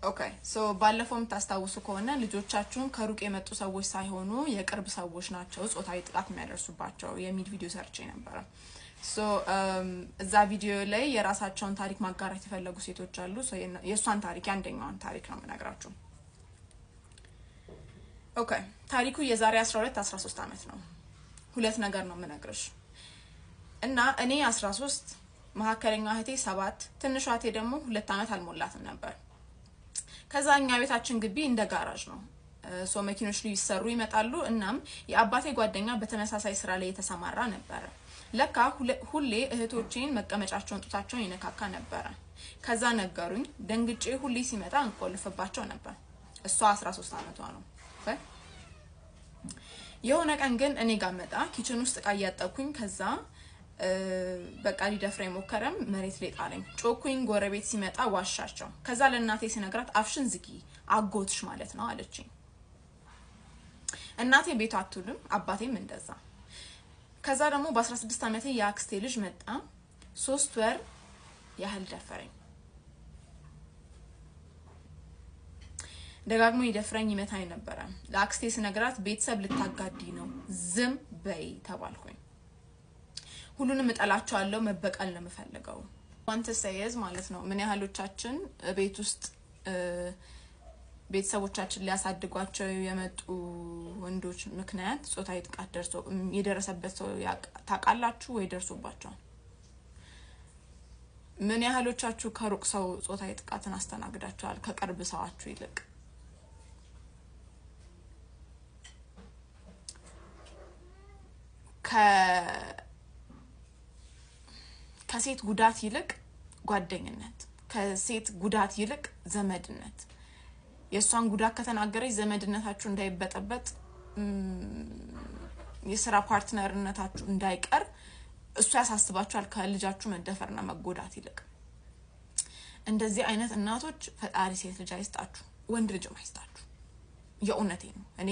Okay, so ባለፈው የምታስታውሱ ከሆነ ልጆቻችሁን ከሩቅ የመጡ ሰዎች ሳይሆኑ የቅርብ ሰዎች ናቸው ጾታዊ ጥቃት የሚያደርሱባቸው የሚል ቪዲዮ ሰርቼ ነበረ። So እዛ ቪዲዮ ላይ የራሳቸውን ታሪክ ማጋራት የፈለጉ ሴቶች አሉ። So የእሷን ታሪክ፣ የአንደኛዋን ታሪክ ነው የምነግራችሁ። Okay፣ ታሪኩ የዛሬ 12 13 ዓመት ነው። ሁለት ነገር ነው የምነግርሽ። እና እኔ 13፣ መካከለኛዋ እህቴ 7፣ ትንሿ እህቴ ደግሞ 2 ዓመት አልሞላትም ነበር። ከዛ እኛ ቤታችን ግቢ እንደ ጋራዥ ነው። So መኪኖች ሊሰሩ ይመጣሉ። እናም የአባቴ ጓደኛ በተመሳሳይ ስራ ላይ የተሰማራ ነበረ። ለካ ሁሌ እህቶቼን መቀመጫቸውን፣ ጡታቸውን ይነካካ ነበረ። ከዛ ነገሩኝ። ደንግጬ ሁሌ ሲመጣ እንቆልፍባቸው ነበር። እሷ 13 ዓመቷ ነው። የሆነ ቀን ግን እኔ ጋር መጣ። Kitchen ውስጥ እቃ እያጠብኩኝ ከዛ በቃ ሊደፍረኝ ሞከረም፣ መሬት ላይ ጣለኝ። ጮኩኝ። ጎረቤት ሲመጣ ዋሻቸው። ከዛ ለእናቴ ስነግራት አፍሽን ዝጊ፣ አጎትሽ ማለት ነው አለችኝ። እናቴ ቤቷ አትውልም፣ አባቴም እንደዛ። ከዛ ደግሞ በ16 ዓመቴ የአክስቴ ልጅ መጣ። 3 ወር ያህል ደፈረኝ። ደጋግሞ ይደፍረኝ ይመታኝ ነበረ። ለአክስቴ ስነግራት ቤተሰብ ልታጋዲ ነው፣ ዝም በይ ተባልኩኝ። ሁሉንም እጠላቸዋለሁ፣ መበቀል ነው የምፈልገው። Want to say is ማለት ነው፣ ምን ያህሎቻችን ቤት ውስጥ ቤተሰቦቻችን ሊያሳድጓቸው የመጡ ወንዶች ምክንያት ጾታዊ ጥቃት ደርሶ የደረሰበት ሰው ታውቃላችሁ ወይ ደርሶባቸዋል? ምን ያህሎቻችሁ ከሩቅ ሰው ጾታዊ ጥቃትን አስተናግዳችኋል ከቅርብ ሰዋችሁ ይልቅ? ከሴት ጉዳት ይልቅ ጓደኝነት፣ ከሴት ጉዳት ይልቅ ዘመድነት። የእሷን ጉዳት ከተናገረች ዘመድነታችሁ እንዳይበጠበጥ፣ የስራ partner ነታችሁ እንዳይቀር እሱ ያሳስባችኋል ከልጃችሁ መደፈርና መጎዳት ይልቅ። እንደዚህ አይነት እናቶች ፈጣሪ ሴት ልጅ አይስጣችሁ፣ ወንድ ልጅም አይስጣችሁ። የእውነቴ ነው። እኔ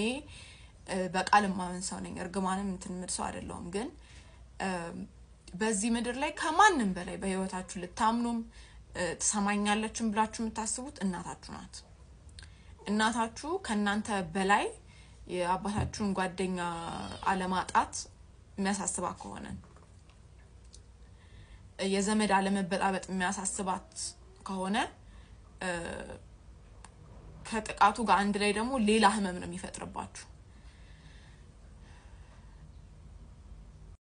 በቃል የማምን ሰው ነኝ። እርግማንም እንትን የምል ሰው አይደለሁም። ግን በዚህ ምድር ላይ ከማንም በላይ በህይወታችሁ ልታምኑም ትሰማኛለችም ብላችሁ የምታስቡት እናታችሁ ናት። እናታችሁ ከእናንተ በላይ የአባታችሁን ጓደኛ አለማጣት የሚያሳስባት ከሆነ፣ የዘመድ አለመበጣበጥ የሚያሳስባት ከሆነ፣ ከጥቃቱ ጋር አንድ ላይ ደግሞ ሌላ ህመም ነው የሚፈጥርባችሁ።